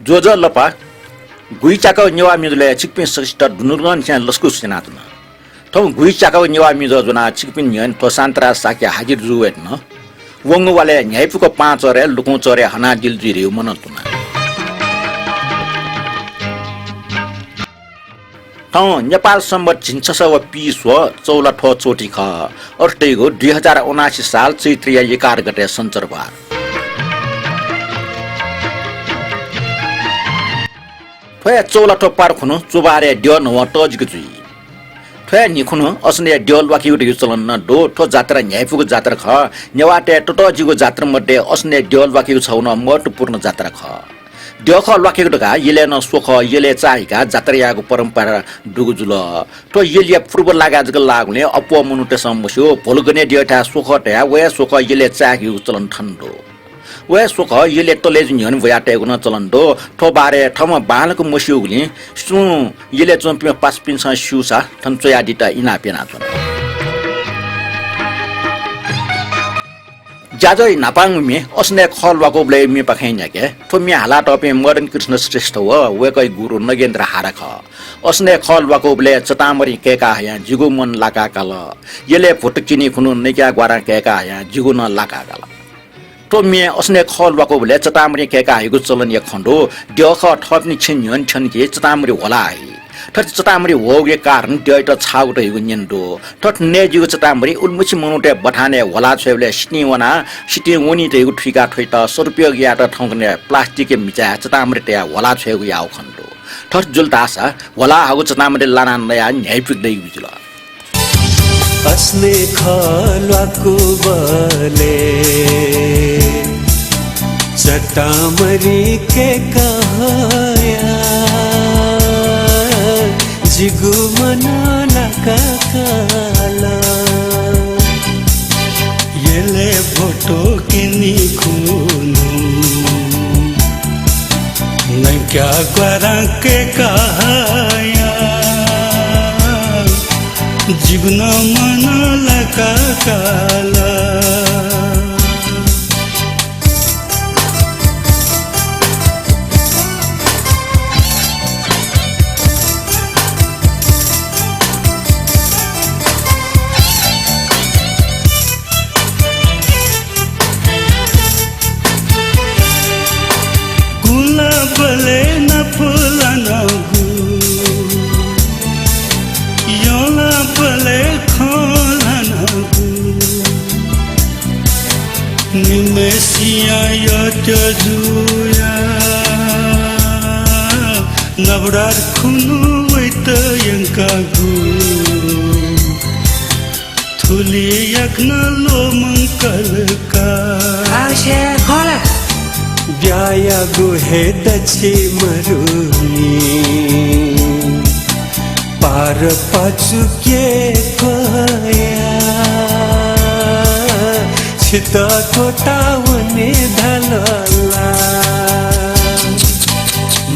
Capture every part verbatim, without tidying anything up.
ज्वजलपा, गुइच्याकःगु नेवाः म्युझुलय् छिकपिं सकसित दुनुगलंनिसें लसकुस यानाच्वना। थौं गुइच्याकःगु नेवाः म्युझुल ज्वनाः छिकपिनि न्ह्यःने थ्व शान्तराज शाक्य हाजिर जू वयेधुन। वंगु वालय् न्ह्याइपुक पाहांचह्रे लुकुंचह्रे हनादिल जुइ धइगु मनंतुना। थौं नेपाल संवत् झिंछसः व पीस्वः चौलाथ्व चौथि खः। अथे धइगु दुई हजार उनासी साल चैत्रया एघार गते सञ्चरबार। थ्व हे चौलाथ्व पार खुन्हु चुबारय् द्यः न्हवं तःजिक जुइ। थ्व हे न्हि खुन्हु असनय् द्यः ल्वाकेगु धइगु चलन नं दु। थ्व जात्रा न्ह्याइपुगु जात्रा खः। नेवाःतय् ततःजिगु जात्रा मध्ये असनय् द्यः ल्वाकेगु छगू नं महत्त्वपूर्ण जात्रा खः। द्यःखः ल्वाकेगु धकाः यलय् नं स्वखः, यलय् चाःहिकाः जात्रा यायेगु परम्परा दुगु जुल। थ्व यलया पूर्व लागाय् जक लाःगुलिं अप्वः मनूतय्सं मस्यू, भ्वलुगने द्यःथाय् स्वखः धयाः व हे स्वखः यलय् चाःहिकेगु चलन थन दु। व हे स्वखः यलय् तलेजु न्ह्यःने ब्वयातयेगु नं चलन दु। थ्व बारे थःम्हं बांलाक मस्यूगुलिं सुं यलय् च्वंपिं पासापिन्सं स्यूसा थन च्वयादीत इनाप यानाच्वना। ज्याझ्वः न्हापांगु म्ये असनय् खः ल्वाकूबलय् म्येपाखें न्ह्याके। थ्व म्ये हालातःपिं मदन कृष्ण श्रेष्ठ व वय्कःया गुरु नगेन्द्र हाडा खः। असनय् खः ल्वाकूबलय् चतामरि कय्का हयां जिगु मन लाका काल। यलय् भुत क्यनी खुन्हु नकिया ग्वारां कय्का हयां जिगु नं लाका काल। थ्व म्ये असनय् खः ल्वाकूबलय् चतामरि कय्का हइगु चलनया खँ दु। द्यःखः थःपिनि छेँ न्ह्यःने थ्यंकी चतामरि ह्वला हइ। थथे चतामरि ह्वःगुया कारण द्यःयात छाःगु धइगु न्यने दु। थथे नयेजिगु चतामरि उलिमछि मनूतय् बथानय् ह्वला छ्वयेबलय् सितिं वनाः सितिं वनी धइगु थुइका थ्वइत सदुपयोग यायेत थौंकन्हय् प्लास्टिकया म्हिचाय् चतामरि तयाः ह्वला छ्वयेगु याःगु खँ दु। थथे जुल धाःसा ह्वला हःगु चतामरि लानाः नयाः न्ह्याइपुके दइगु जुल। असनय् खः ल्वाकूबलय् चतामरि कय्का हयां जिगु मन लाका काल। यलय् भुत क्यनी खुन्हु नकिया ग्वारां कय्का हयां जिगु नं मन लाका काल। कुलाबलय् नाप लानागु, यंलाबलय् खँ लानागु, निम्हय्सियां यःत्यः जुयाः नवरात खुन्हु वइत यंकागु। थुलि याकनं ल्वःमंकल का। आवश्यक खः ला? ब्याहायागु हे दच्छि मरुनि। पार पाचुके फया छितः त्वःता वने धाल ला?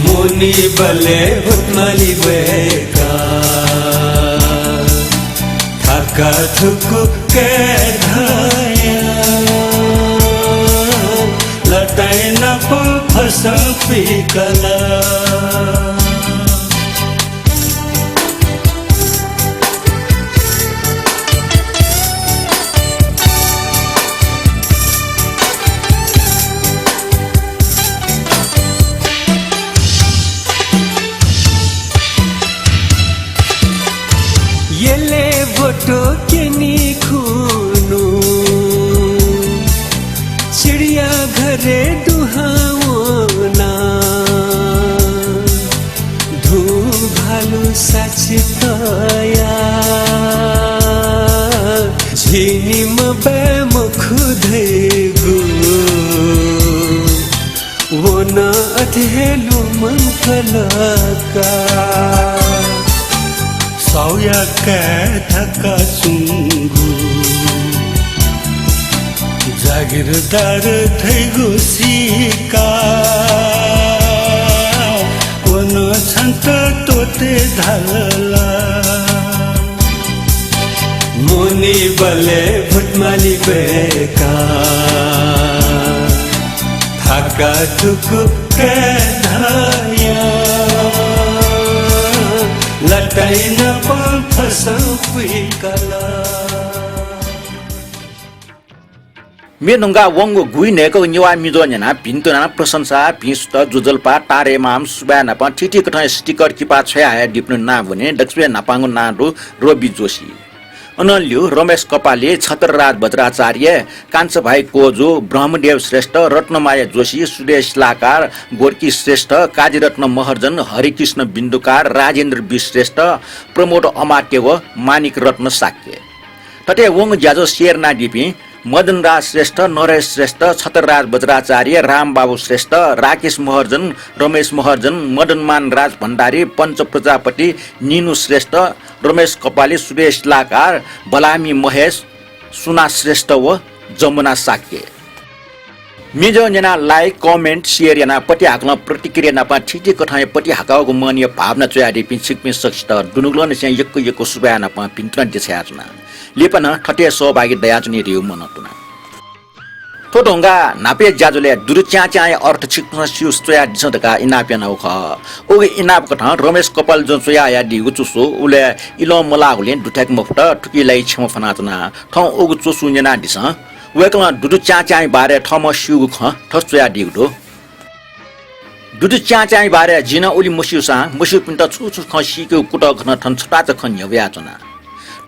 मोनीबलय् भुतमाली वय्का थाका थुकुके धया लताइँ नाप फसं पिकल। यलय् भ्वतु क्यनी खुन्हु चिडियाघरय् दुहां वना। धुँ भालु साक्षी तया झिंनिम्ह बय् मखु धइगु व नं अथे हे ल्वःमंकल का। साहुया काय् धकाः च्वंगु जागिरदार धइगु सीका व नं छन्त त्वःते धाल ला? मोनीबलय् भुतमाली वय्का थाक काठुकुक्का धाया लताइ नापं फसं पुइकल। मे धुंकाः वंगु गुइन्हय्‌कःगु नेवाः मिजो न्यनाः भिन्तुना प्रशंसा, भिंसुत, ज्वजलपा, तारेमाम, सुभाय् नापं थीथी कथंया sticker किपा छ्वयाहयादीपिनि नां ब्वने दकलय् न्हापांगु नां दु रवि जोशी। अनं ल्यू रमेश कपाली, छत्रराज बज्राचार्य, कान्छाभाइ कोजु, ब्रह्मदेव श्रेष्ठ, रत्नमाया जोशी, सुदेश शिलाकार, गोर्की श्रेष्ठ, काजीरत्न महर्जन, हरिकृष्ण बिन्दुकार, राजेन्द्र बी श्रेष्ठ, प्रमोद अमात्य व माणिक रत्न शाक्य। थथे वंगु ज्याझ्वः share यानादीपिं मदनराज श्रेष्ठ, नरेश श्रेष्ठ, छत्रराज बज्राचार्य, रामबाबु श्रेष्ठ, राकेश महर्जन, रमेश महर्जन, मदनमान राज भण्डारी, पञ्च प्रजापति, निनु श्रेष्ठ, रमेश कपाली, सुदेश शिलाकार, बलामी महेश, सुना श्रेष्ठ व जमुना शाक्य। मिजो न्यनाः like, comment, share यानाः पतिहाकलं प्रतिक्रिया नापं थीथी कथंया पतिहाकःगु मनया भावना च्वयादीपिं छिकपिं सकसित दुनुगलंनिसें यक्व यक्व सुभाय् नापं भिन्तुना देछानाच्वना। लिपा नं थथे सहभागी दयाच्वनेधइगु मनंतुना। थ्व धुंकाः न्हापाया ज्याझ्वलय् दुदु च्याँच्याँया अर्थ छिकपिन्सं स्यू च्वयादिसँ धकाः इनाप यानागु खः। उगु इनाप कथं रमेश कपालीजुं च्वयाहयादीगु च्वसु उबलय् इलं मलाःगुलिं दुथ्याके मफुत, थुकिया लागि क्षमा फ्वनाच्वना। थौं उगु च्वसु न्यनादिसँ। वय्‌कलं दुदु च्याँच्याँया बारे थःम्हं स्यूगु खँ थथे च्वयादीगु दु। दुदु च्याँच्याँया बारे जिं नं उलि मस्यूसां मस्यूपिन्त छु छु खँ सीकेगु कुतः कथं थन छताच खँ न्ह्यब्वयाच्वना।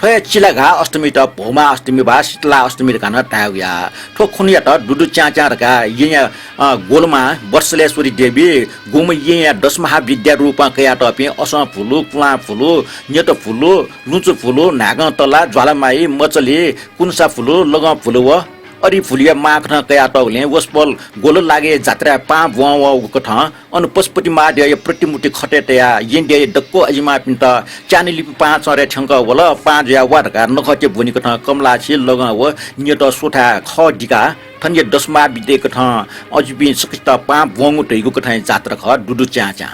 थ्व हे चिलाघाः अष्टमीत भौमा अष्टमी वा शीतला अष्टमी धकाः नं धायेगु या। थ्व खुन्हुयात दुदु च्याँच्याँ धकाः येँया, अ, ग्वलमां वत्सलेश्वरी देवी, गुम्ह येँया दशमहाविद्या रूपं कयातःपिं असं फुलु, पुलां फुलु, न्यत फुलु, लुँचु फुलु, न्हाय्कं तला, ज्वालामाई, मचली, कुन्सा फुलु, लगं फुलु व अरि फुलुया मां कथं कयातःगुलिं वसपोल ग्वल लागे जात्राय् पां ब्वं वःगु कथं अन पशुपति महाद्यःया प्रतिमूर्ति खतय् तयाः येँ द्यःया दक्व अजिमापिन्त च्यान्हु लिपा पां चःह्रे थ्यंकः वल, पां जुयाः वा धकाः नखःते ब्वनीकथं कमलाछि, लगं व न्यत स्वथाय् खः दिकाः थनया दशमहाविद्या कथं अजिपिं सकसित पां ब्वंगु धइगु कथंया जात्रा खः दुदु च्याँच्याँ।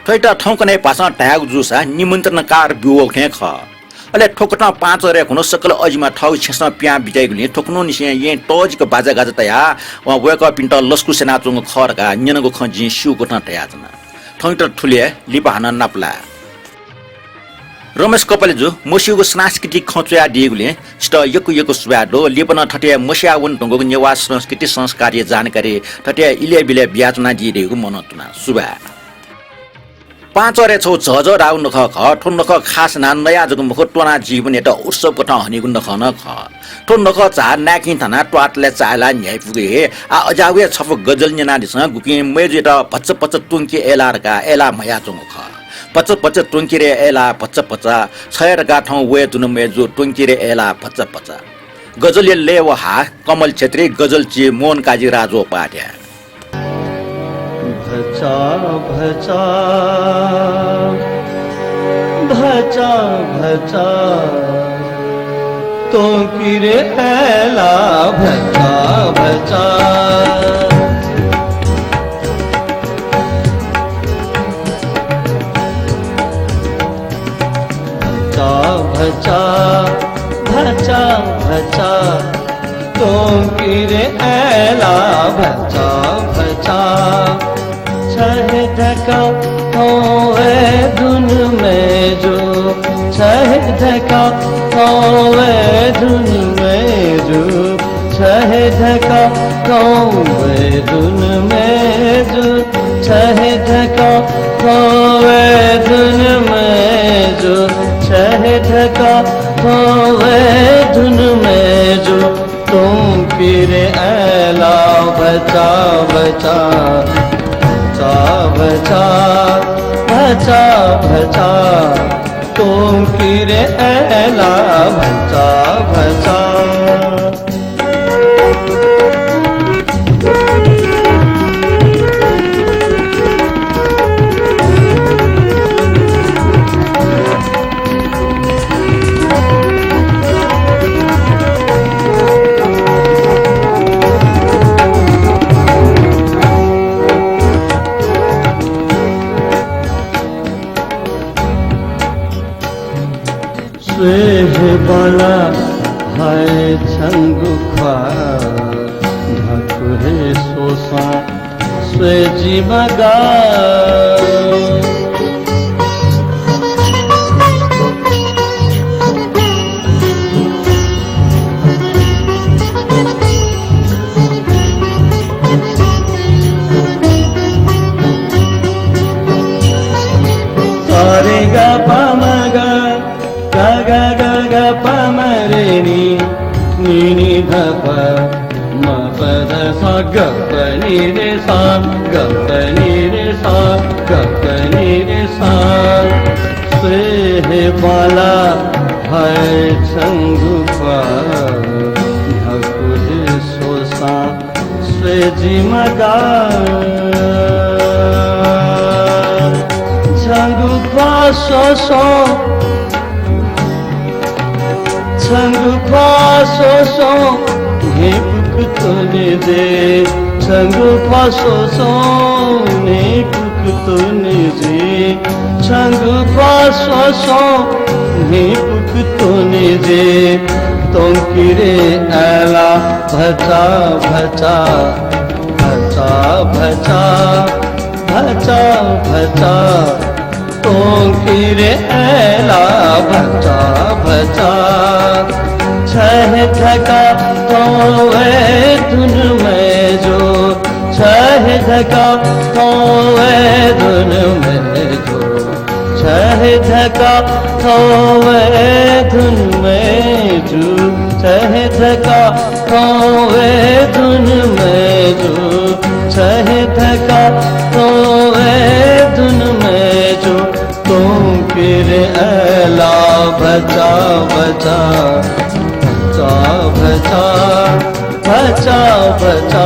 थ्वयात थौंकन्हय् भाषां धायेगु जूसा निमन्त्रण कार्ड ब्यूगु थें खः। अले थ्व कथं पां चःह्रे खुन्हु सकल अजिमा थःगु छेँसं पिहां बिज्याइगुलिं थ्व खुन्हुनिसें येँय् तःजिक बाजागाजा तयाः वय्कःपिन्त लसकुस यानाच्वंगु खः धकाः न्यनागु खँ जिं स्यूगु कथं धयाच्वना। थौंयात थुलि हे, लिपा हानं नापलाये। रमेश कपालीजु मस्यूगु सांस्कृतिक खँ च्वयादीगुलिं छितः यक्व यक्व सुभाय् दु। लिपा नं थथे मस्याः वने धुंकूगु नेवाः संस्कृति संस्कारया जानकारी थथे इलय् बिलय् बियाच्वनादी धइगु मनंतुना। सुभाय्। पां चःह्रे छगू झःझः धाःगु नखः खः। थ्व नखः खास यानाः नया जक मखु, त्वनाः जीवनयात उत्सव कथं हनीगु नखः नं खः। थ्व नखः झा नाय्‌किं थानाः त्वाःतले चाःहिलाः न्ह्याइपुगु हे। आः अज्याःगु हे छपु गजल न्यनादिसँ, गुकिं मय्‌जुयात भचा भचा त्वंके अय्‌लाः धकाः अय्‌लाः म्हयाच्वंगु खः। भचा भचा त्वंके रे अय्‌लाः भचा भचा, छ हे धकाः थौं वये धुन मय्‌जु, त्वंके रे अय्‌लाः भचा भचा। गजलया लय व हाः कमल छेत्री, गजलचि मोहन काजी राजोपाध्याय। भचा भचा, भचा भचा, त्वंके रे अय्‌लाः भचा भचा। भचा भचा, भचा भचा, त्वंके रे अय्‌लाः भचा भचा। छ हे धकाः थौं वये धुन मय्‌जु, छ हे धकाः थौं वये धुन मय्‌जु, छ हे धकाः थौं वये धुन मय्‌जु, छ हे धकाः थौं वये धुन मय्‌जु, छ हे धकाः थौं वये धुन मय्‌जु। त्वंके रे अय्‌लाः भचा भचा, भचा भचा, भचा भचा, त्वंके रे अय्‌लाः भचा भचा। स्वये हे बांला हाय् छंगु ख्वाः, धात्थें हे स्वः जिमगा। सारे गा पा मा गा, गा गा गा गा पा मा रे नी, नी नी धा पा, मा पा धा सा, गा पा नी रे सा, गा पा नी रे सा, गा पा नी रे सा। से हे बाला है छंगु पा, न्ह्यागु हे सोसा। स्वे जिमगा। छंगु ख्वाः स्वसं, छंगु ख्वाः स्वसं न्हय्पुक त्वने जे। छंगु ख्वाः स्वसं न्हय्पुक त्वने जे। छंगु ख्वाः स्वसं न्हय्पुक त्वने जे। त्वंकि रे अय्‌ला भचा भचा, भचा भचा, भचा भचा। त्वंकि रे अय्‌ला भचा भचा। छ हे धकाः थौं वये धुन मय्‌जु, छ हे धकाः थौं वये धुन मय्‌जु। छ हे धकाः थौं वये धुन मय्‌जु, छ हे धकाः थौं वये धुन मय्‌जु, छ हे धकाः थौं वये धुन मय्‌जु। त्वंकि रे अय्‌ला भचा भचा, भचा भचा, भचा भचा।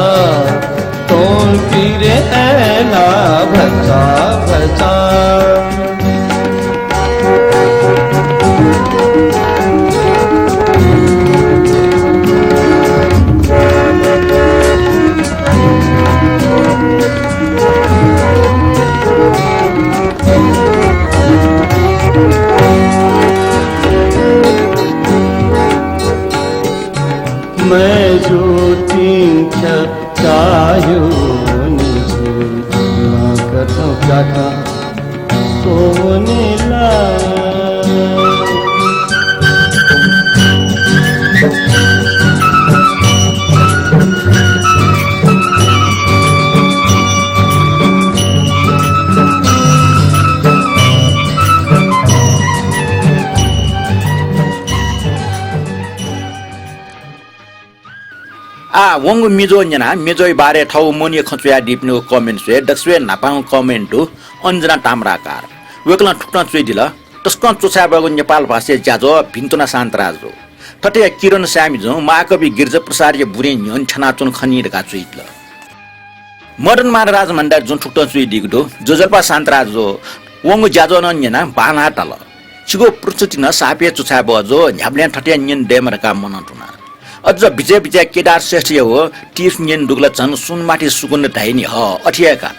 त्वंकि रे अय्‌ला भचा भचा। मय्‌जु तिंख्या चायो निजु, नाकथं काका सोनेला। आः, वंगु मिजो न्यनाः मिजोया बारे थःगु मनया खँ च्वयादीपिनिगु comment स्वये दक्वसिबें न्हापांगु comment दु अञ्जना ताम्राकार। वय्‌कलं थुकथं च्वयादिल, तसकं च्वछाय्‌बहःगु नेपाल भाषाया ज्याझ्वः भिन्तुना शान्तराज जु। थथे किरण साय्‌मिजुं महाकवि गिरिजाप्रसादया बुँइ न्ह्यःने थ्यानाच्वंगु खनी धकाः च्वयादिल। मदनमान राजभण्डारीजुं थुकथं च्वयादीगु दु, ज्वजलपा शान्तराज जु, वंगु ज्याझ्वः नं न्यनाः बांलाः ताल। छिगु प्रस्तुति नं साप हे च्वछाय्‌बहः जु, न्ह्याबलें थथे न्यने दयेमा धकाः मनंतुना। अझ बिचय् बिचय् केदार श्रेष्ठया व tips न्यने दुगु ला झन सुनमाथि सुगन्ध धाइ नि हः, अथे हे का।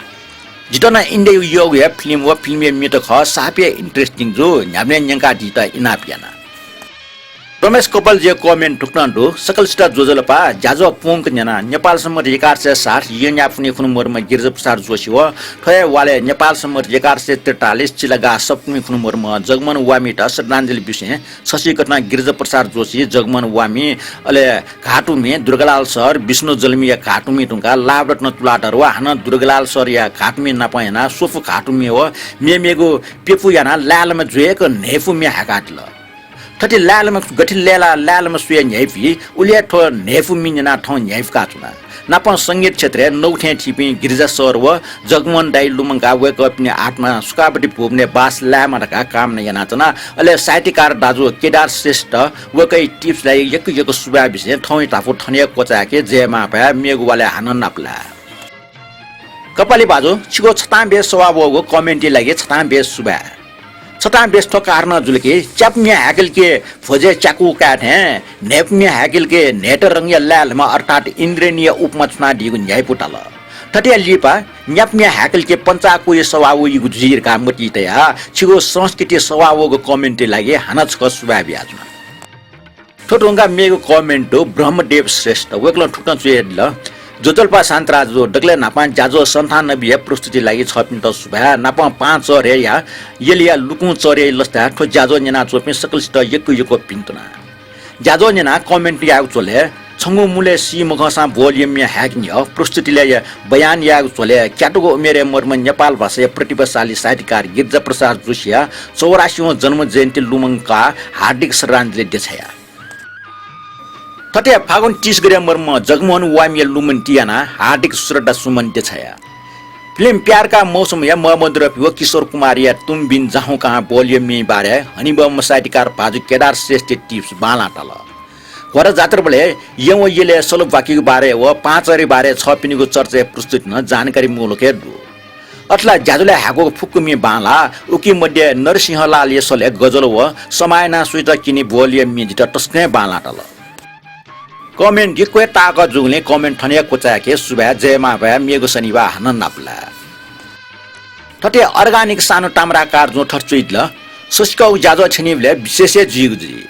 जितः नं इन्डियाय् यःगु हे film व film-या म्ये त खः, साप हे interesting जू, न्ह्याबलें न्यंकादीत इनाप याना। रमेश कपालजुया comment थुकथं दु, सकलसित ज्वजलपा, ज्याझ्वः पूवंक न्यना। नेपाल सम्बत एघार सय साठ येँ न्याय्‌पुन्हि खुन्हु मदुम्ह गिरिजाप्रसाद जोशी व थ्व हे वालय् नेपाल सम्बत एघार सय त्रितालिस चिलागाः सप्तमी खुन्हु मदुम्ह जगमोहन वामीत श्रद्धाञ्जलि बिसें छसिकथं गिरिजाप्रसाद जोशी, जगमोहन वामी, अले घाटुमि, दुर्गालाल सर, विष्णु जलमिया घाटुमि धुंकाः लाभरत्न तुलाधर व हानं दुर्गालाल सरया घाटुमि नाप यानाः स्वपु घाटुमि व मेमेगु प्यपु यानाः लाय्‌लाम्ह जुयाः न्हय्‌पु म्ये हाय्‌कादिल। थथे लाय्‌लाम्ह गथे लय्‌लाः लाय्‌लाम्ह स्वयाः न्ह्याइपुइ, उलि हे थ्व न्हय्‌पु म्ये न्यनाः थौं न्ह्याइपुकाच्वना। नापं संगीत क्षेत्रय् नौ थें थीपिं गिरिजा सर व जगमोहन दाइ लुमंकाः वय्‌कःपिनि आत्मा सुखावती भुवनय् बास लायेमा धकाः कामना यानाच्वना। अले साहित्यकार दाजु केदार श्रेष्ठ वय्‌कःया tips लागि यक्व यक्व सुभाय् बिसें थौंया धापू थन हे क्वचाय्‌के। जय मांभाय्, मेगु वालय् हानं नापलाये। कपाली भाजु, छिगु छतां बेस सवाः वःगु comment-या लागि छतां बेस सुभाय्। छतां बेस थ्व कारणं जुल कि च्यापु म्ये हाय्‌कल कि भ्वजय् च्याकू काये थें न्हय्‌पु म्ये हाय्‌कल कि न्हय्‌त रंगया लाय्‌लाम्ह अर्थात् इन्द्रेणीया उपमा च्वनादीगु न्ह्याइपु ताल। थथे याये लिपा न्यापु म्ये हाय्‌कल कि पञ्चाकुया सवाः वइगु जुइ धकाः मतिइ तयाः छिगु संस्कृति सवाः वःगु comment-या लागि हानं छकः सुभाय् बियाच्वना। थ्व धुंकाः मेगु comment दु ब्रह्मदेव श्रेष्ठ, वय्‌कलं थुकथं च्वयादिल, ज्वजलपा शान्तराजु, दकलय् न्हापां ज्याझ्वः सन्तानब्बेया प्रस्तुति लागि छःपिन्त सुभाय्। नापं पाहां चह्रेया यलिया लुकुं चह्रेया लसताय् थ्व ज्याझ्वः न्यनाच्वंपिं सकलसित यक्व यक्व भिन्तुना। ज्याझ्वः न्यनाः comment यायेगु झ्वलय् छंगु मूलय् सी मखंसां बोल्यम्य हाय्‌कि न्ह्यः प्रस्तुतिलय् बयान यायेगु झ्वलय् क्यातुगु उमेरय् मरुम्ह नेपाल भाषाया प्रतिभाशाली साहित्यकार गिरिजाप्रसाद जोशीया चौरासीवं जन्म जयन्ती लुमंकाः हार्दिक श्रद्धाञ्जली देछाया। थथे फागुन तीस गते मरुम्ह जगमोहन वामिया लुमन्ति यानाः हार्दिक श्रद्धा सुमन देछाया। फिल्म प्यार का मौसमया मोहम्मद रफी व किशोर कुमारया तुम बिन जाहूँ कहाँ बोल्यम्यया बारे हनेबहःम्ह साहित्यकार भाजु केदार श्रेष्ठया tips बांलाः ताल। घ्वारा जात्राबलय् यँ व यलय् सल ब्वाकीगु बारे व पाहां चह्रेया बारे छःपिनिगु चर्चाया प्रस्तुति नं जानकारीमूलक हे दु। अथे ला ज्याझ्वलय् हाय्‌कूगु फुक्क म्ये बांलाः। उकी मध्ये नरसिंहलालया सलय् गजल व समायना सुइत किनि बोल्यम्ये जितः तसकं हे बांलाः ताल। Comment यक्व हे ताःकः जूगुलिं comment थन हे क्वचाय्‌के। सुभाय्, जय मांभाय्, मेगु शनिबाः हानं नापलाये। थथे organic सानु ताम्राकार जुं थथे च्वइदिल, ससिकःगु ज्याझ्वः छ्यनीबलय् विशेष हे जुइगु जुइ।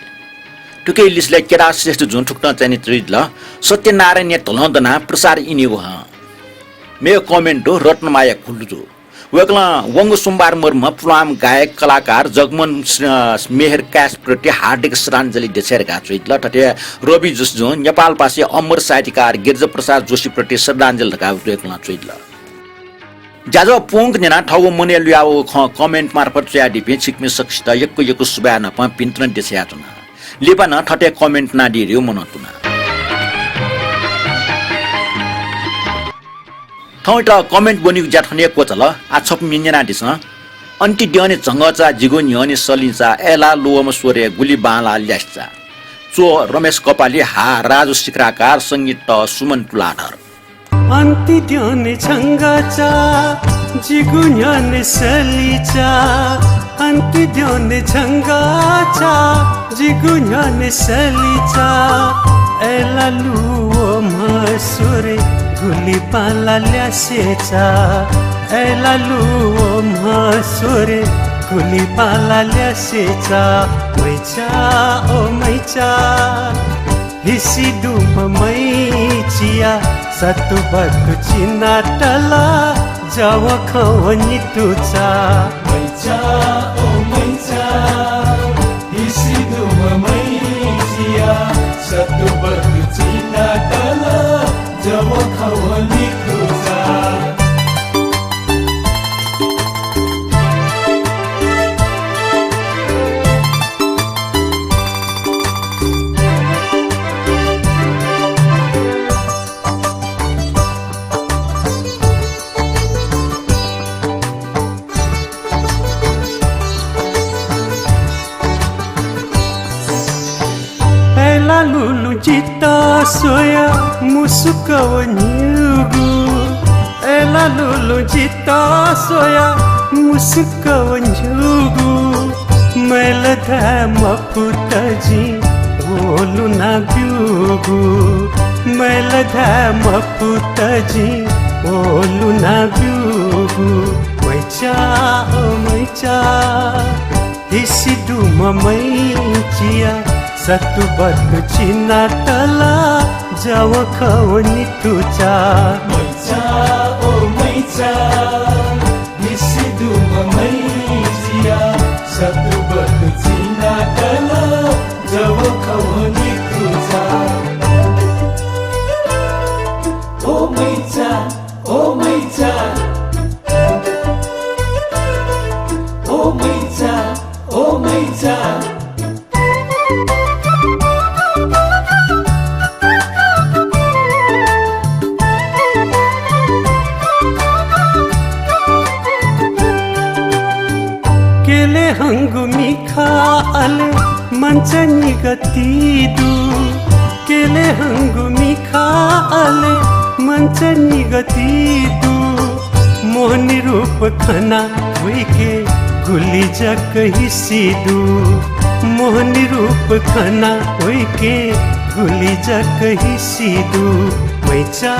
थुकिया लिसलय् केदार श्रेष्ठ जुं थुकथं च्वयाच्वइदिल, सत्यनारायणया धलं दनाः प्रसार इनिगु हं। मेगु comment दु रत्नमाया खुल्दु जु। वय्‌कलं वंगु सोमबार मरुम्ह पुलांम्ह गायक कलाकार जगमोहन, अ, मेहर काय्‌प्रति हार्दिक श्रद्धाञ्जली देछाये धकाः च्वइदिल। थथे रवि जोशी जुं नेपाल भाषाया अमर साहित्यकार गिरिजाप्रसाद जोशीप्रति श्रद्धाञ्जली धकाः वय्‌कलं च्वइदिल। ज्याझ्वः पूवंक न्यनाः थःगु मनय् लुयावःगु खँ comment मार्फत च्वयादीपिं छिकपिं सकसित यक्व यक्व सुभाय् नापं भिन्तुना देछायाच्वना। लिपा नं थथे comment यानादीगु मनंतुना। थौंयात comment ब्वनीगु ज्या थन हे क्वचाल। आः छपु म्ये न्यनादिसँ। अन्ति द्यःने झंगःचा, जिगु न्ह्यःने सलिंचा, अय्‌लाः लुवःम्ह स्वरय् गुलि बांलाः ल्यासेचा। च्वः रमेश कपाली, हा राजु शिखराकार, संगीत सुमन तुलाधर। अन्ति द्यःने झंगःचा, जिगु न्ह्यःने सलिंचा। अन्ति द्यःने झंगःचा, जिगु न्ह्यःने सलिंचा। अय्‌लाः लुवःम्ह स्वरय् गुलि बांलाः ल्यासेचा। अय्‌लाः लुवःम्ह स्वरय् गुलि बांलाः ल्यासेचा। मैचा, ओ मैचा। हिसि दुम्ह मैचिया सत्तुबत्तु चिनातल जवखं व नितुचा। मैचा, ओ मैचा, हिसि दुम्ह मैचिया सत्तुबत्तु चिनातल जवखं व नितुचा। अय्‌लाः लुलुं जितः स्वयाः मुसुक वनीगु। अय्‌लाः लुलुं जितः स्वयाः मुसुक वनीगु। मय्‌ला धाये मफुत जिं ओलुना ब्यूगु। मय्‌ला धाये मफुत जिं ओलुना ब्यूगु। मैचा, ओ मैचा। हिसि दुम्ह मैचिया सत्तुबत्तु चिनातल जवखं व नितुचा। मैचा, ओ मैचा, हिसि दुम्ह मैचिया सत्तुबत्तु चिनातल जवखं व नितुचा। ओ मैचा, ओ मैचा, ओ मैचा, ओ मैचा। केले हंगु मिखा अले मंचा निगति दु। केले हंगु मिखा अले मंचा निगति दु। मोहनी रूप खना वइके गुलि जक हिसि दु। मोहनी रूप खना वइके गुलि जक हिसि दु। मैचा,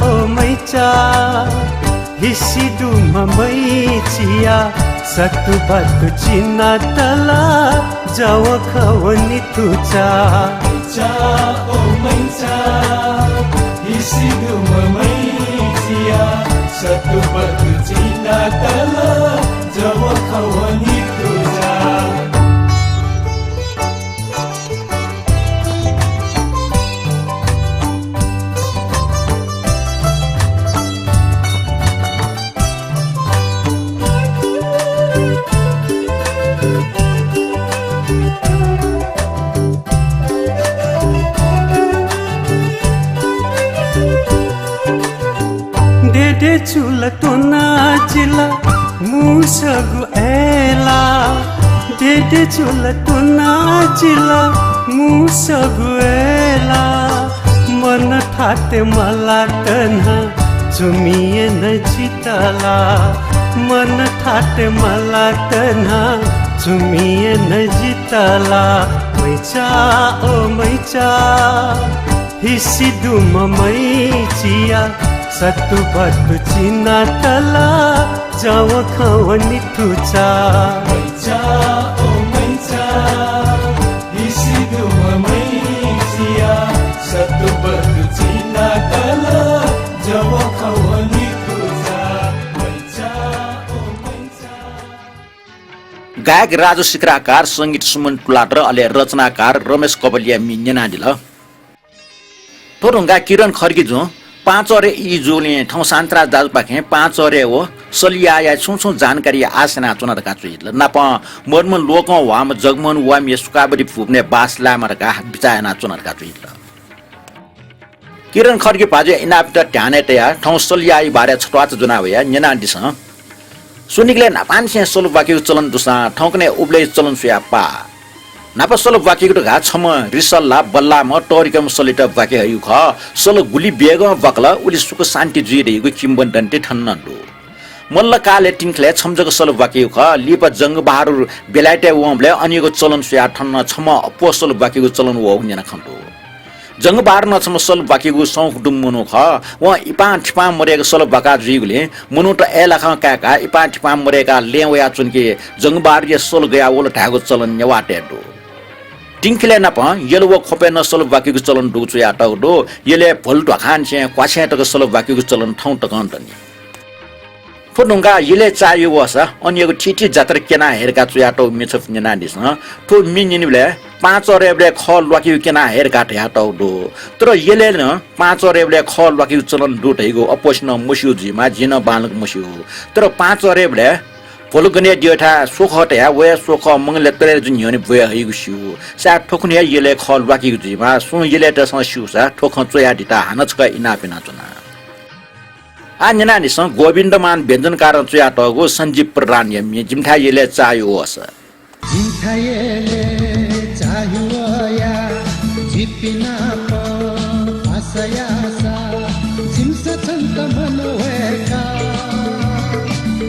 ओ मैचा। हिसि दुम्ह मैचिया सत्तुबत्तु चिनातल जवखं व नितुचा। मैचा, ओ मैचा, हिसि दुम्ह देदेचुला त्वनाचिला मुसगु अय्‌ला। देदेचुला त्वनाचिला मुसगु अय्‌ला। मन थाते मलात न्हा चुमिये न जितला। मन थाते मलात न्हा चुमिये न जितला। मैचा ओ मैचा। हिसि दुम्ह मैचिया सतुबतु चिनातला जव खव निथुचा। मैचा ओ मैचा, हिसि दुम्ह मैचिया सतुबतु चिनातला जव खव निथुचा। मैचा ओ मैचा। गायक राजु शिखराकार, संगीत सुमन तुलाधर, अले रचनाकार रमेश कबलिया म्ये न्यनादिल। थ्व धुंकाः किरण खड्गीजुं पाँचरे ई जूगुलिं थौं शान्तिराज दाजुपाखें पाँचरे व सलियाया छुं छुं जानकारी आश यानाच्वना धकाः च्वयादिल। नापं मरुम्ह लोकं ह्वाःम्ह जगमोहन वामिया सुखावती भुवनय् बास लायेमा धकाः बिचाः यानाच्वना धकाः च्वयादिल। किरण खड्गी भाजुया इनापयात ध्यानय् तयाः थौं सलियाया बारे छत्वाःचा ज्वना वयाः न्यनादिसँ। स्वनिगलय् न्हापांनिसें सल ब्वाकेगु चलन दुसां थौंकन्हय् उबलय् चलन स्वयाः पाः। न्हापा सल ब्वाकेगु धकाः छम्ह रिसल्ला बल्लाःम्ह तःधिकःम्ह सलयात ब्वाके हइगु खः। सल गुलि वेगं ब्वाकल उलि सुख शान्ति जुइ धइगु किंवदन्ती थन नं दु। मल्लकालय् तिंखलय् छम्ह जक सल ब्वाकेगु खः। लिपा जंगबहादुर बेलायतय् वंबलय् अन यक्व चलन स्वयाः थन नं छम्ह अप्वः सल ब्वाकेगु चलन वःगु न्यना खने दु। जंगबहादुर नं छम्ह सल ब्वाकेगु सौख दुम्ह मनू खः। वं इपां थिपां मदय्‌क सल ब्वाका जुइगुलिं मनूत अय्‌लाखं काय्‌काः इपां थिपां मदय्‌काः लँय् वयाच्वन कि जंगबहादुरया सल गया वल धायेगु चलन नेवाःतय् दु। तिंखलय् नापं यल व ख्वपय् नं सल ब्वाकेगु चलन दुगु च्वयातःगु दु। यलय् भ्वल ध्वाखांनिसें क्वाछेँ तक सल ब्वाकेगु चलन थौं तकं दनि। थ्व धुंकाः यलय् चाःह्यू वःसा अन यक्व थीथी जात्रा क्यना हये धकाः च्वयातःगु म्ये छपु न्यनादिसँ। थ्व म्ये न्यनेबलय् पाँचरेबलय् खः ल्वाकेगु क्यना हये धकाः धयातःगु दु। तर यलय् नं पाँचरेबलय् खः ल्वाकेगु चलन दु धइगु अप्वःसिनं मस्यू जुइमाः, जिं नं बांलाक मस्यू। तर पाँचरेबलय् भ्वल गनय् द्यःथाय् स्वखः तयाः वया स्वखः मंगलय् तले जुइ न्ह्यःने ब्वया हइगु स्यू। सायद थ्व खुन्हु हे यलय् खः ल्वाकेगु जुइमाः। सुं यलय्‌तय्‌सं स्यूसा थ्व खँ च्वयादित हानं छकः इनाप यानाच्वना। आः न्यनादिसँ गोविन्दमान व्यञ्जनकारं च्वयातःगु सञ्जीव प्रधानया म्ये जिमिथाय् यलय् चाःह्यू वःसा। जिमिथाय् यलय् चाःह्यू वःया झीपिं नाप पासा याःसा जिमिसं छन्त मन वय्‌का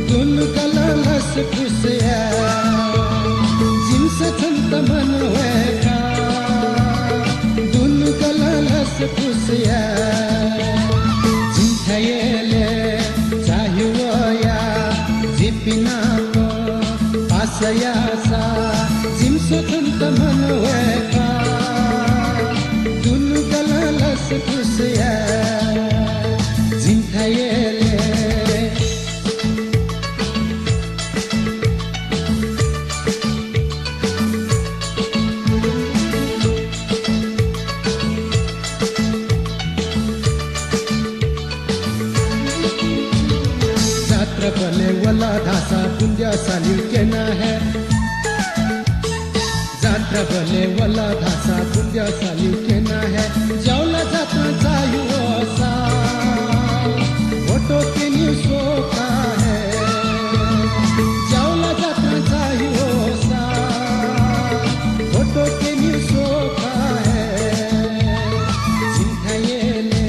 दुनुगलं लसकुस याये। जिमिसं छन्त मन वय्‌का दुनुगलं लसकुस याये। जिमिथाय् यलय् चाःह्यू वःया झीपिं नाप पासा याःसा जिमिसं छन्त मन वय्‌का दुनुगलं लसकुस याये। जिमिथाय् यलय् जात्राबलय् वल धाःसा बुंद्यः साल्यू क्यना हये। जात्राबलय् वल धाःसा बुंद्यः साल्यू क्यना हये। ज्याउला जात्रां चाःह्यू वःसा भोटो क्यनेगु स्वका हये। ज्याउला जात्रां चाःह्यू वःसा भोटो क्यनेगु स्वका हये। जिमिथाय् यलय्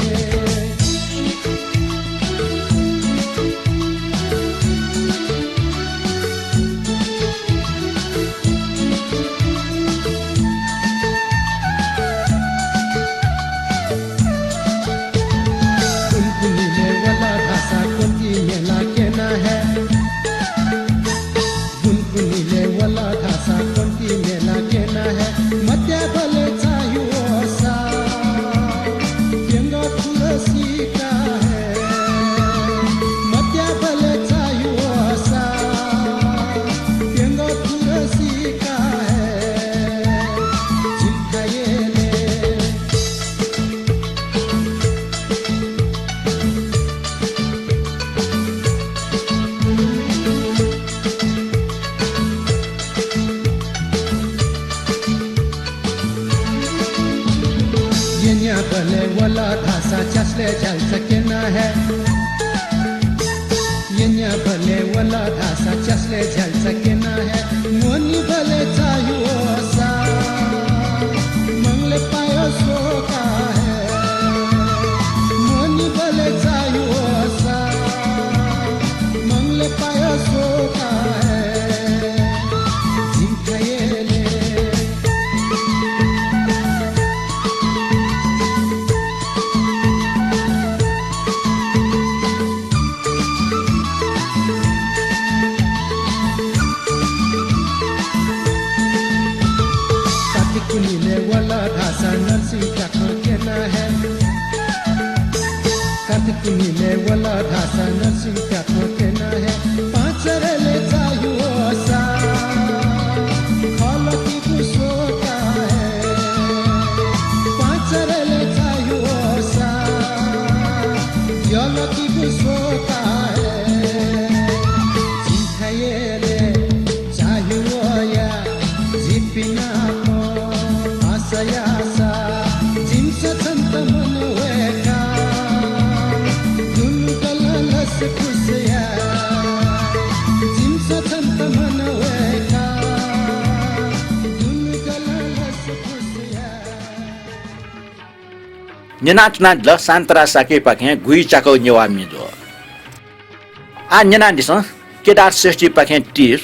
बुनकुनिलय् वल धाःसा क्वन्ति मेला क्यना हये। बुनकुनिलय् वल धाःसा क्वन्ति मेला क्यना हये। मत्याबलय् चाःह्यू वःसा प्यंगः थुरसिका हये। मत्याबलय् चाःह्यू वःसा प्यंगः थुरसिका हये। जिमिथाय् यलय् यन्याबलय् वल धाःसा च्यासलय् झ्याल्चा क्यना हये। क्यनाबलय् वल धाःसा च्यासलय् झ्याल्चा क्यना हे, मोनिबलय् चाह्यू वःसा मंगलय् पायः स्वका हे, मोनिबलय् चाह्यू वःसा मंगलय् पायः स्वका हे, जिं थायेले। कातिकुनिलय् वल धाःसा नर्सिं प्याखं क्यना हे। कातिकुनिलय् वल धाःसा नर्सिं प्याखं क्यना हे। पाँचरय् चाह्यू वःसा खलःतिगु स्वका हे। पाँचरय् चाह्यू वःसा ज्यालःतिगु स्वका हे। जिं थायेले चाह्यू वया, जिपिं नाप आशा याःसा, जिमिसं छन्त मनवय्का दुनुगलं लसकुस याये। जिमिसं छन्त मनवय्का दुनुगलं लसकुस याये। न्यनाच्वनादिल शान्तराज शाक्यपाखें गुइच्याकःगु नेवाः म्ये ज्वः। आः न्यनादिसँ केदार श्रेष्ठजीपाखें tips।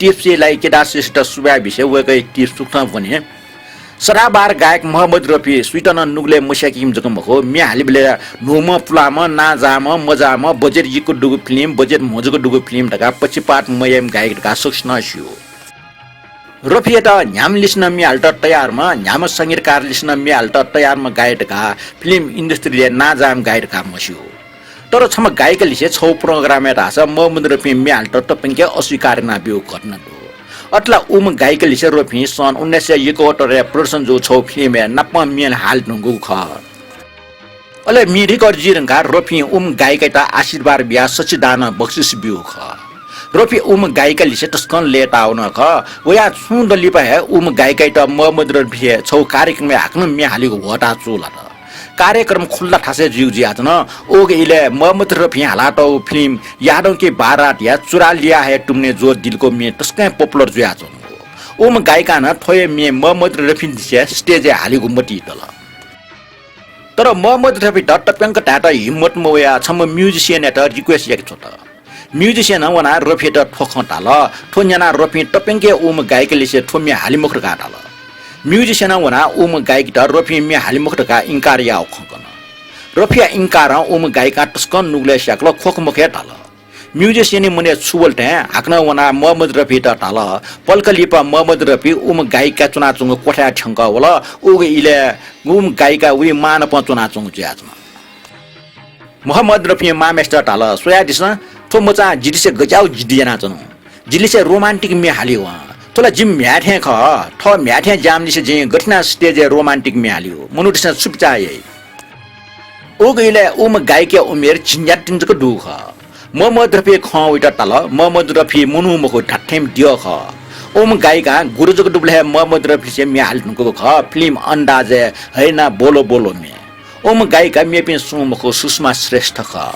Tips-या लागि केदार श्रेष्ठयात सुभाय् बिसें वय्कःया tips थुकथं ब्वने। सदाबहार गायक मोहम्मद रफी सुइत नं नुगलय् मस्याकीम्ह जक मखु, म्ये हालीबलय् न्हूम्ह पुलांम्ह, नांजाःम्ह, मजाःम्ह, budget यक्व दुगु film, budget म्हजक दुगु film धकाः पक्षपात मयाइम्ह गायक धकाः सकसिनं स्यू। रफीयात न्ह्याम्ह लिसे नं म्ये हालेत तयारम्ह, न्ह्याम्ह संगीतकार लिसे नं म्ये हालेत तयारम्ह गायक धकाः film industry-य् नांजाःम्ह गायक धकाः म्हस्यू। तर छम्ह गायक लिसे छगू program-य् धाःसा मोहम्मद रफीं म्ये हालेत तप्यंक अस्वीकार यानाब्यूगु घटना दु। अथे ला उम्ह गायक लिसे रफीं सन् उन्नाइस सय एकहत्तरय् production जूगु छगू film-य् नापं म्ये हाले धुंकूगु खः। अले म्ये record जुइ धुंकाः रफीं उम्ह गायिकायात आशीर्वाद बियाः सच्चिदानं बक्सिस ब्यूगु खः। रफी उम्ह गायिका लिसे तसकं लय्ताः वन खः। वया छुं दँ लिपा हे उम्ह गायिकायात मोहम्मद रफीं हे छगू कार्यक्रमय् हाकनं म्ये हालीगु ह्वःताः चूलात। कार्यक्रम खुल्ला थासय् जुइगु जुयाच्वन। उगु इलय् मोहम्मद रफीं हालातःगु film यादों की बारातया चुरा लिया है तुमने जो दिलको म्ये तसकं popular जुयाच्वंगु। उम्ह गायिकां नं थ्व हे म्ये मोहम्मद रफींलिसे stage-य् हालीगु मतिइ दल। तर मोहम्मद रफीत तप्यंक धायेत हिम्मत मवयाः छम्ह musician-यात request याके छ्वत। Musician-नं वनाः रफीयात थ्व खँ धाल। थ्व न्यनाः रफीं तप्यंक हे उम्ह गायिका लिसे थ्व म्ये हाले मखु धकाः धाल। Musician-नं वनाः उम्ह गायिकायात रफीं म्ये हाले मखु धकाः इन्कार याःगु खँ कन। रफीया इन्कारं उम्ह गायिकां तसकं नुगलय् स्याकल, ख्वख मखु हे धाल। Musician-या मनय् छु वल थें हाकनं वनाः मोहम्मद रफीयात धाल। पलख लिपा मोहम्मद रफी उम्ह गायिका च्वनाच्वंगु क्वथाय् थ्यंकः वल। उगु इलय् उम्ह गायिका वइ मांनापं च्वनाच्वंगु जुयाच्वन। मोहम्मद रफीं मांम्हेसित धाल, स्वयादिसँ, थ्व मचां जिलिसे गज्याःगु जिद्दी यानाच्वन। जिलिसे romantic म्ये हाली वं। थ्व ला जिमि म्ह्याय् थें खः। थः म्ह्याय् थें ज्याःम्हलिसे जिं गथे यानाः stage-य् romantic म्ये हाली वं? मनूतय्सं छु बिचाः याइ? उगु इलय् उम्ह गायिकाया उमेर झिंन्यादँ जक दुगु खः। मोहम्मद रफीया खँ वइत धाल, मोहम्मद रफी मनू मखु, धात्थेंम्ह द्यः खः। उम्ह गायिकां गुरु जक दुबलय् हे मोहम्मद रफीलिसे म्ये हाले धुंकूगु खः। Film अन्दाजय् है ना बोलो बोलो म्ये। उम्ह गायिका मेपिं सुं मखु, सुषमा श्रेष्ठ खः।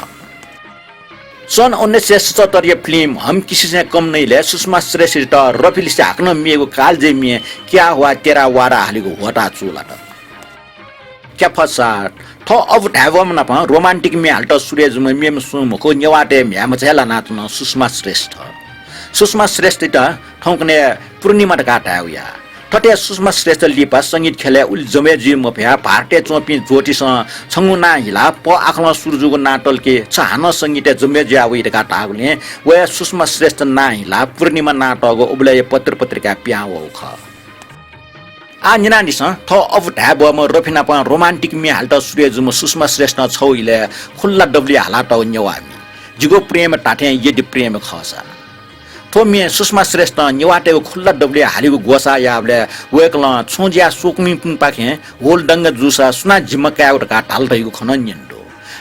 सन् उन्नाइस सय सतहत्तरया film हम किसी से कम नहींलय् सुषमा श्रेष्ठयात रफीलिसे हाकनं मेगु कालजयी म्ये क्या हुआ तेरा वादा हालीगु ह्वःताः चूलात। क्याफसात, थ्व अबु धायेबहःम्ह नाप romantic म्ये हालेत सुरु याये जूम्ह मेम्ह सुं मखु, नेवाःतय् म्ह्याय्मचा हे लानाच्वन सुषमा श्रेष्ठ। सुषमा श्रेष्ठयात थौंकन्हय् पूर्णिमा धकाः धायेगु या। थथे सुषमा श्रेष्ठ लिपा संगीत ख्यलय् उलि जमय् जुइ मफयाः भारतय् च्वंपिं ज्योतिषं छंगु नां हिलाः प आखलं सुरु जूगु नां तल कि छ हानं संगीतय् जमय् जुया वइ धकाः धाःगुलिं वया सुषमा श्रेष्ठ नां हिलाः पूर्णिमा नां तःगु उबलय्या पत्र पत्रिकाय् पिहां वःगु खः। आः न्यनादिसँ, थ्व अबु धायेबहःम्ह रफी नाप romantic म्ये हालेत सुरु याये जूम्ह सुषमा श्रेष्ठं छगू इलय् खुल्ला दबुलिइ हालातःगु नेवाः म्ये। जिगु प्रेम धात्थें यदि प्रेम खःसा। थ्व म्ये सुषमा श्रेष्ठं नेवाःतय्गु खुल्ला दबुलिइ हालीगु ग्वसाः याःबलय् वय्कलं छुं ज्या स्वकुमिपिंपाखें होल्ड दंगु जूसा सुनां जिम्मा कायेगु धकाः धाल धइगु खँ नं न्यने दु।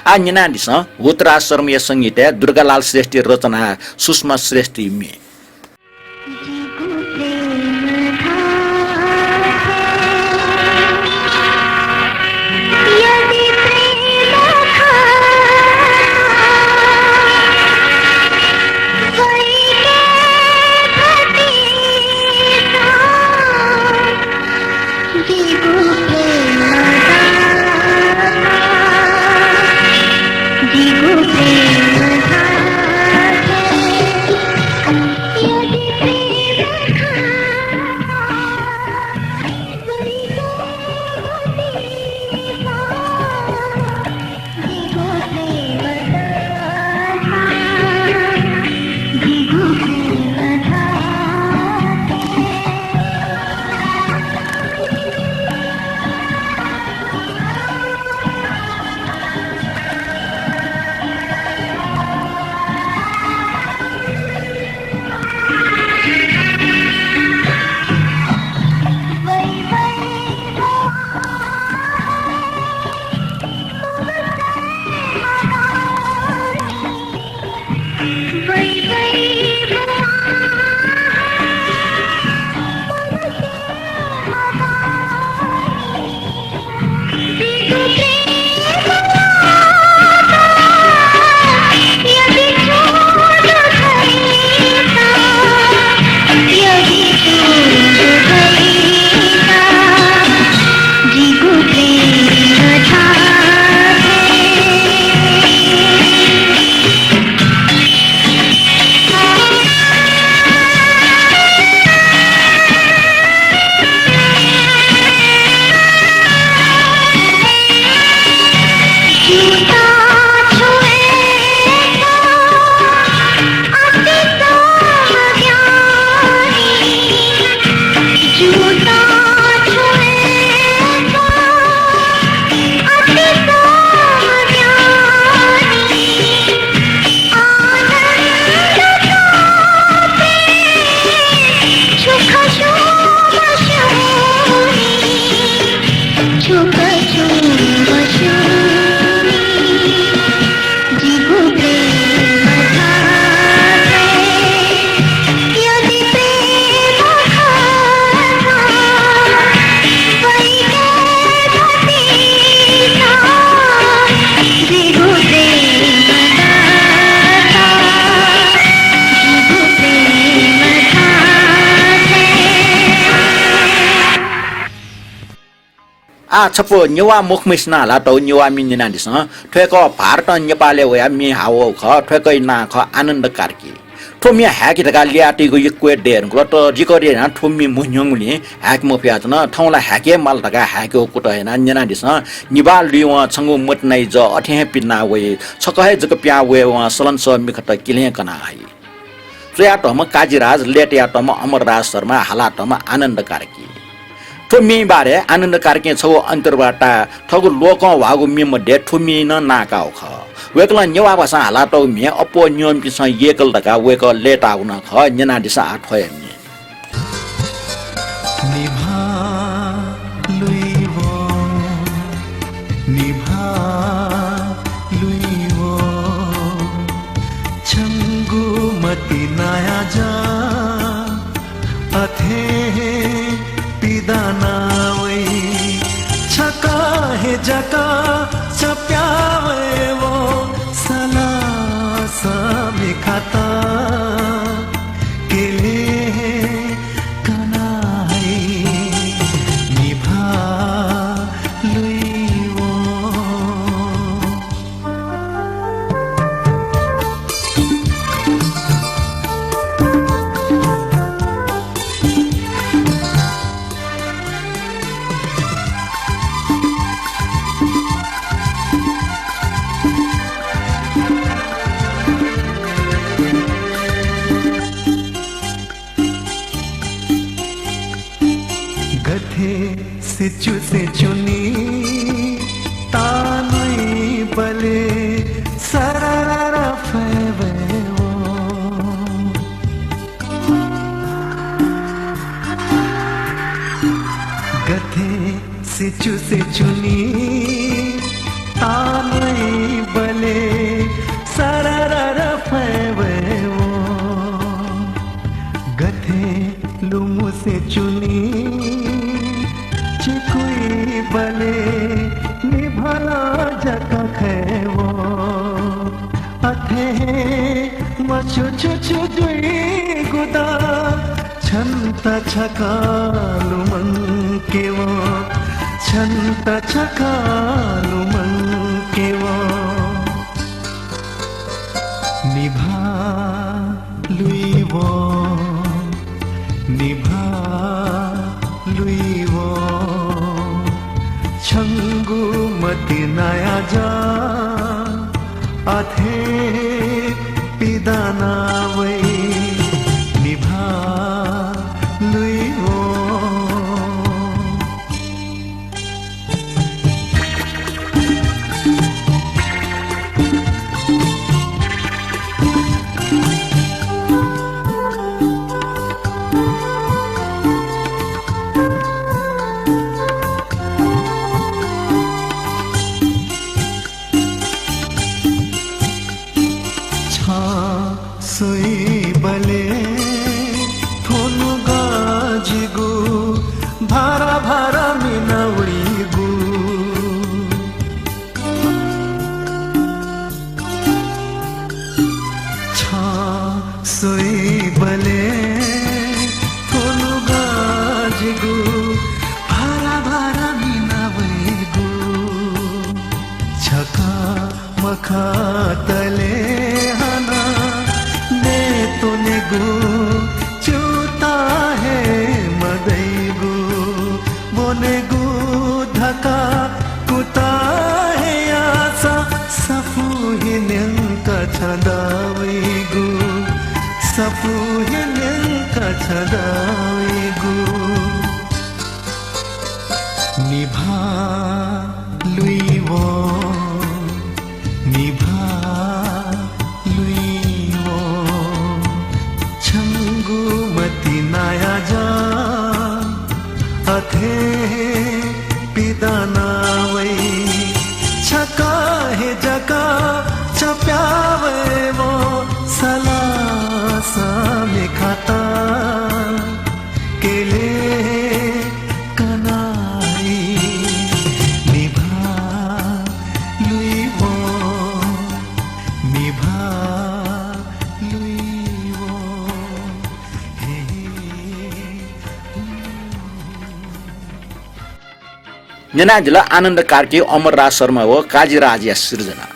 आः न्यनादिसँ, हुतराज शर्माया संगीतय् दुर्गालाल श्रेष्ठया रचना सुषमा श्रेष्ठया म्ये। आः छपु नेवाः मखुम्हय्सिनं हालातःगु नेवाः म्ये न्यनादिसँ। थ्वय्कः भारतं नेपालय् वयाः म्ये हाः वःगु खः। थ्वय्कःया नां खः आनन्द कार्की। थ्व म्ये हाय्के धकाः ल्ययातयागु यक्व हे दये धुंकल, तर record यानाः थ्व म्ये मन्ह्यंगुलिं हाय्के मफयाच्वन। थौं ला हाय्के हे माल धकाः हाय्केगु कुतः यानाः न्यनादिसँ। निभाः लुइवं छंगु मतिनाया जः अथे हे पिदना वइ। छकः हे जक पिहां वयेवं सलंसः मिखात किल्हें कना हइ। च्वयातःम्ह काजीराज, लय्तयातःम्ह अमरराज शर्मा, हालातःम्ह आनन्द कार्की। थ्व म्येया बारे आनन्द कार्कीं छगू अन्तर्वार्ता, थःगु लोकं ह्वाःगु म्ये मध्ये थ्व म्येया नं नां काःगु खः। वय्कलं नेवाः भाषां हालातःगु म्ये अप्वः न्यंपिन्सं यय्कल धकाः वय्कः लय्ताःगु नं खः। न्यनादिसँ आः थ्व हे म्ये। निभाः लुइवं, निभाः लुइवं, छंगु मतिनाया जः अथे हे पिदना वइ। छकः हे जक च्वप्या वयेवं सलंसः मिखात किल्हें कना हइ। निभाः लुइवं। गथे सिचुसे चुनी तानुइ बले सररर फय्वयेवं। गथे सिचुसे चुनी तानुइ बले सररर फय्वयेवं। गथे लुमुसे चुनी चिकुइ बले निभालं जक खयेवं। अथे हे मछुछुछु जुइगु दु छन्त छकः लुमंकेवं, छन्त छकः लुमंकेवं। निभाः लुइवं, निभाः लुइवं, छंगु मतिनाया जः अथे पिदना वइ। निभाः लुइवं। छं स्वइबलय् थ्व नुगः जिगु भारा भारा मिना वइगु। छं स्वइबलय् थ्व नुगः जिगु भारा भारा मिना वइगु। छकः मखतले हानं नयेत्वनेगु च्यूताः हे मदइगु। ब्वनेगु धकाः कुतः हे याःसा सफू हे न्यंक छ्यदा वइगु। सफू हे न्यंक छ्यदा वइगु। निभाः लुइवं, निभाः लुइवं, छंगु मतिनाया जः अथे हे पिदना वइ। छकः हे जक च्वप्या वयेवं सलंसं मिखात केले कनाइ। निभाः लुइवं, निभाः लुइवं, हे, हे। न्यनादिल आनन्द कार्की, अमर राज शर्मा व काजीराजया सिर्जना।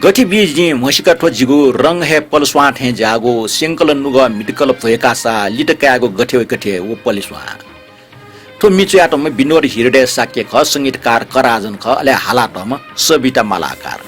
गथे बी जिं म्हसीका थ्व जिगु, रंग हे पलस्वां थें ज्याःगु, स्यंकल नुगः म्हितकल भ्वय्कासा, लित कायेगु गथे वइ गथे व पलस्वां। थ्व मि च्वयातःम्ह विनोद हृदय शाक्य खः, संगीतकार कराजन खः, अले हालातःम्ह सबिता मालाकार।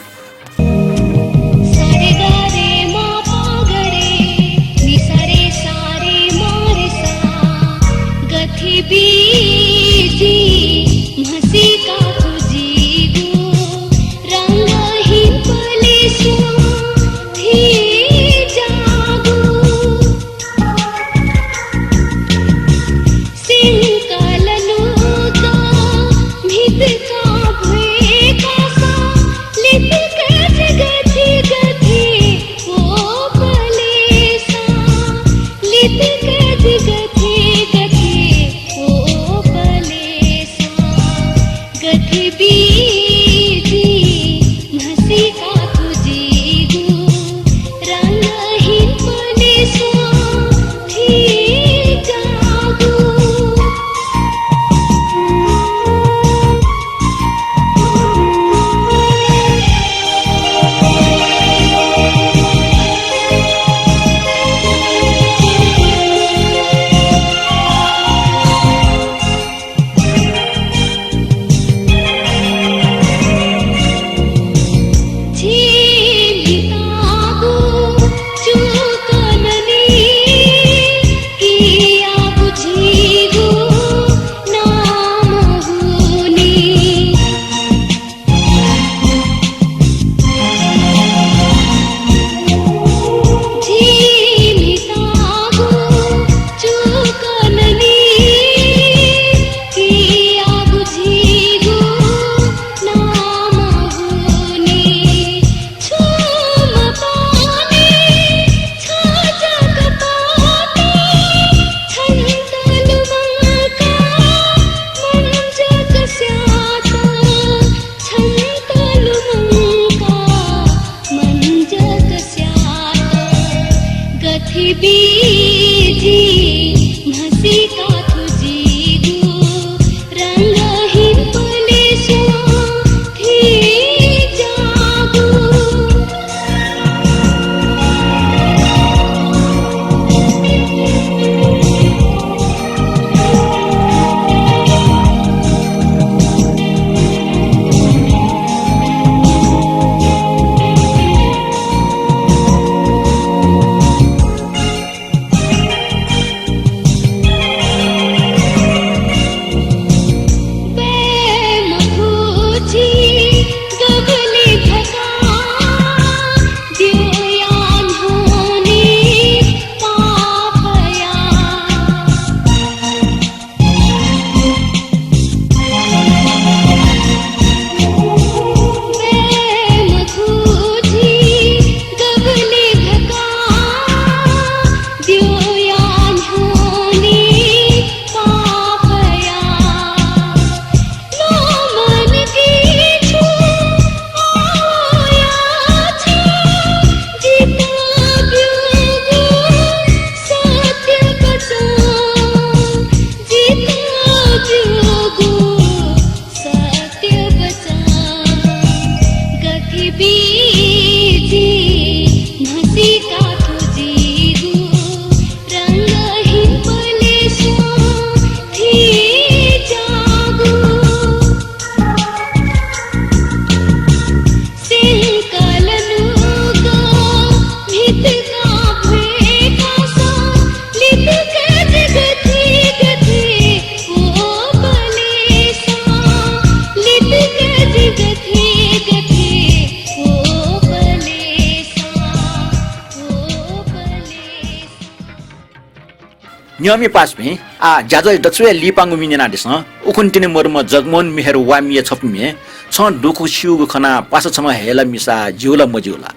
न्यंमि पासापिं, आः ज्याझ्वः दच्छि हे लिपांगु मि न्यनादिसँ। उखुन्हु तिनि मदुम्ह जगमोहन मेहर वामिया छपु म्ये, छं दुःख स्यूगु खनाः पासा छम्ह हये ला मिसा, ज्यू ला मज्यू ला?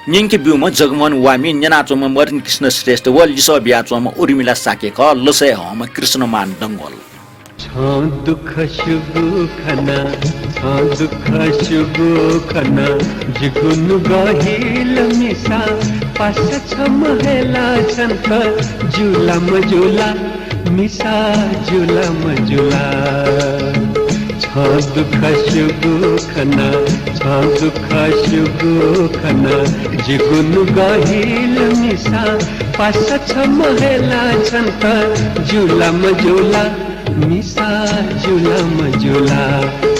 न्यंके ब्यूम्ह जगमोहन वामी, न्यनाच्वंम्ह मदन कृष्ण श्रेष्ठ व लिसः बियाच्वंम्ह उर्मिला शाक्य खः, लसय् हःम्ह कृष्णमान डंगोल। छं दुःख स्यूगु खनाः, छं दुःख स्यूगु खनाः, जिगु नुगः हिल मिसा, पासा छम्ह हये ला छन्त, ज्यू ला मज्यू ला, मिसा, ज्यू ला मज्यू ला? छ दुःख सुगु खना, छ दुःख सुगु खना, जिगु नुगः हिल मिसा, पासा छम्ह हे ला छन्त, ज्यू ला मज्यू ला, मिसा ज्यू ला मज्यू ला,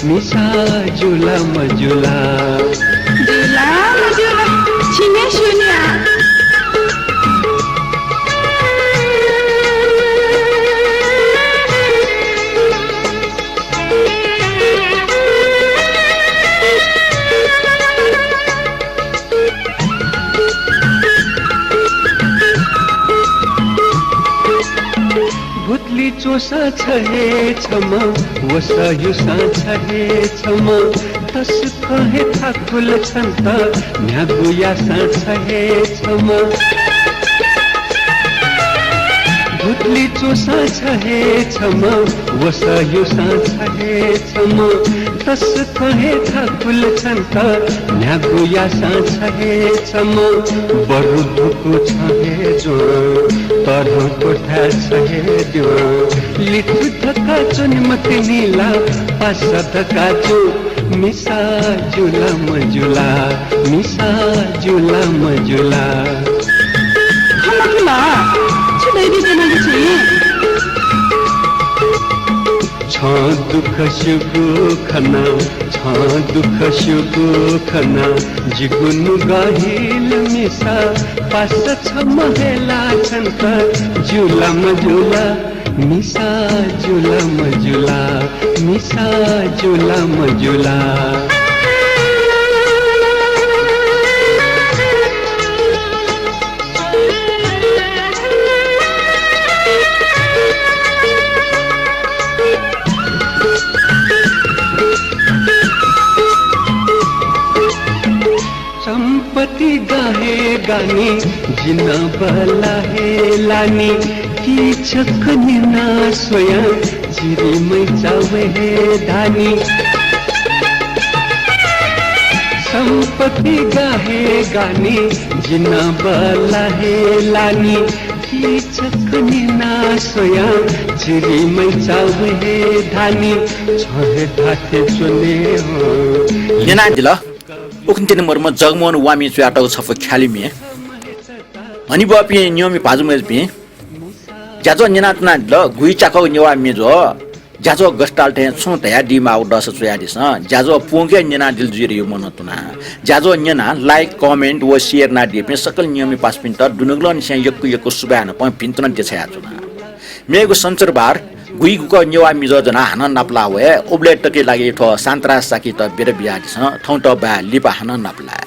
मिसा ज्यू ला मज्यू ला। ज्यू ला मज्यू ला, छिं हे स्यू नि आ। भुतली च्वंसां छ हे छम्ह, वसः युसां छ हे छम्ह, तसकं हे थाकुल छन्त, न्ह्यागु याःसां छ हे छम्ह। भुतली च्वंसां छ हे छम्ह, वसः युसां छ हे छम्ह, तसकं हे थाकुल छन्त, न्ह्यागु याःसां छ हे छम्ह, बरु धुकू छ हे ज्वं, तःधं क्वथाय् छ हे द्यं, लिथु धकाः च्वने मतिनि ला, पासा धकाः च्वँ, मिसा ज्यू ला मज्यू ला, मिसा ज्यू ला मज्यू ला। खँ मखु ला, छु दइबी च्वनागु छिं? छं दुःख स्यूगु खना, छं दुःख स्यूगु खना, जिगु नुगः हिल मिसा, पासा छम्ह हे ला छन्त, ज्यू ला मज्यू ला, मिसा ज्यू ला मज्यू ला, मिसा ज्यू ला मज्यू ला। सम्पत्ति गा हे गा नि, जिनाबला हे ला नि, कि छकः न्यना स्वयां चिरिमैचा वये हे धानि। सम्पत्ति गा हे गा नि, जिनाबला हे ला नि, कि छकः न्यना स्वयां चिरिमैचा वये हे धानि। छ हे धात्थें च्वने हँ। न्यनादिल। उखुन्हु तिनि मरुम्ह जगमोहन वामिं च्वयातःगु छपु ख्यालि म्ये। हनेबहःपिं न्यंमि भाजु मय्जुपिं, ज्याझ्वः न्यनातुनादिल, गुइचाकःगु नेवाः म्ये जुल। ज्याझ्वः गथे ताल थें छुं धयादीमाःगु दःसा च्वयादिसँ। ज्याझ्वः पूवंके न्यनादिल जुइ धइगु मनंतुना। ज्याझ्वः न्यनाः like, comment व share यानादीपिं सकल न्यंमि पासापिन्त दुनुगलंनिसें यक्व यक्व सुभाय् न्हापां भिन्तुना देछायाच्वना। मेगु सन्चरबार गुइगुकः नेवाः मिजः ज्वनाः हानं नापलाः वये। उबलय् तकया लागि थ्व शान्तराज शाक्ययात बिदा बियादिसँ। थौंत बाय्, लिपा हानं नापलाये।